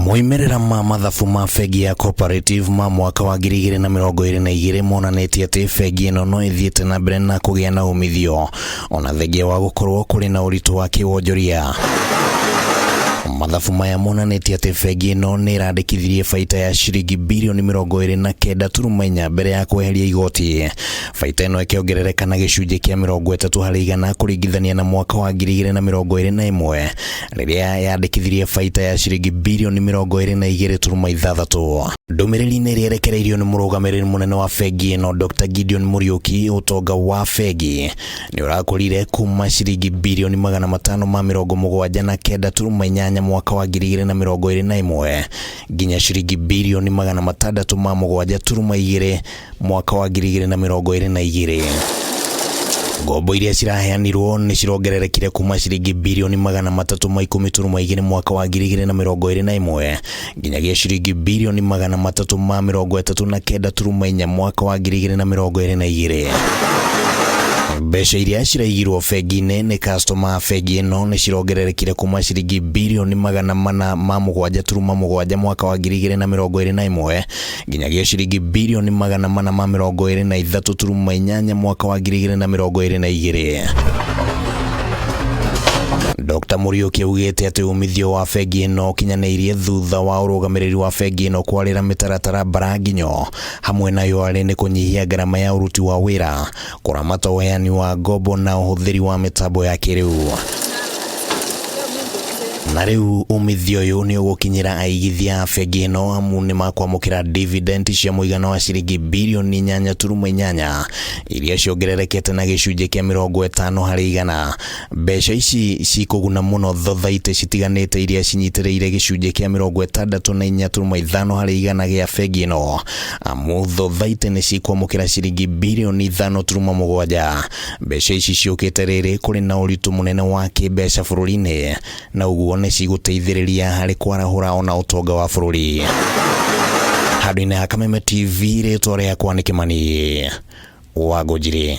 Moimĩrĩra ma mathabu ma bengi ya Cooperative ma mwaka wa 2022 monanĩtie atĩ bengi ĩno no ĩthiĩte na mbere na kũgĩa na umithio ona thengia wa gũkorwo kũrĩ na ũritũ wa kĩwonjoria. Mathabu maya monanĩtie atĩ bengi ĩno nĩ ĩrandĩkithirie baita ya ciringi birioni 29.4 mbere ya kweheria igoti. Baita ĩno ĩkĩongerereka na gĩcunjĩ kĩa 30% kũringithania na mwaka wa 2021 rĩrĩa yandĩkithirie baita ya ciringi birioni 22.6. Ndũmĩrĩri-inĩ ĩrĩa ĩrekereirio nĩ mũrũgamĩrĩri mũnene wa bengi ĩno Dr. Gideon Muriuki, ũtonga wa bengi nĩ ũrakũrire kuma ciringi birioni 579.8 mwaka wa 2021 nginya ciringi birioni 607.2 mwaka wa 2022. Ngombo iria ciraheanirwo nĩ cirongererekire kuma ciringi birioni 310.2 mwaka wa 2021 nginyagia ciringi birioni 339.4 mwaka wa 2022. Mbeca iria ciraigirwo bengi-inĩ nĩ customer a bengi ĩno nĩ cirongererekire kuma ciringi birioni 407.7 mwaka wa 2021 nginyagia ciringi birioni 423.8 mwaka wa 2022. Dr. Muriuki augĩte atĩ umithio wa bengi ĩno ũkinyanĩirie thutha wa ũrũgamĩrĩri wa bengi ĩno kwarĩra mĩtaratara mbaranginyo hamwe nayo arĩ nĩ kũnyihia ngarama ya ũruti wa wĩra, kũramata ũheani wa ngombo na ũhũthĩri wa mĩtambo ya kĩrĩu. Na rĩu umithio ũyũ nĩ ũgũkinyĩra aigithia a bengi ĩno amu nĩ makwamũkĩra dividend cia mũigana wa ciringi birioni 8.8 iria ciongererekete na gĩcunjĩ kĩa 50%. Mbeca ici cikũguna mũno thothaitĩ citiganĩte iria cinyitĩrĩire gĩcunjĩ kĩa 64.5% gĩa bengi ĩno amu thothaitĩ nĩ cikwamũkĩra ciringi birioni 5.7. Mbeca ici ciũkĩte rĩrĩ kũrĩ na ũritũ mũnene wa kĩmbeca bũrũri-inĩ na ũguo nĩ cigũteithĩrĩria harĩ kwarahũra ona ũtonga wa bũrũri. Handũ-inĩ ha Kameme TV, rĩtwa rĩakwa nĩ Kĩmani wa Ngũnjiri.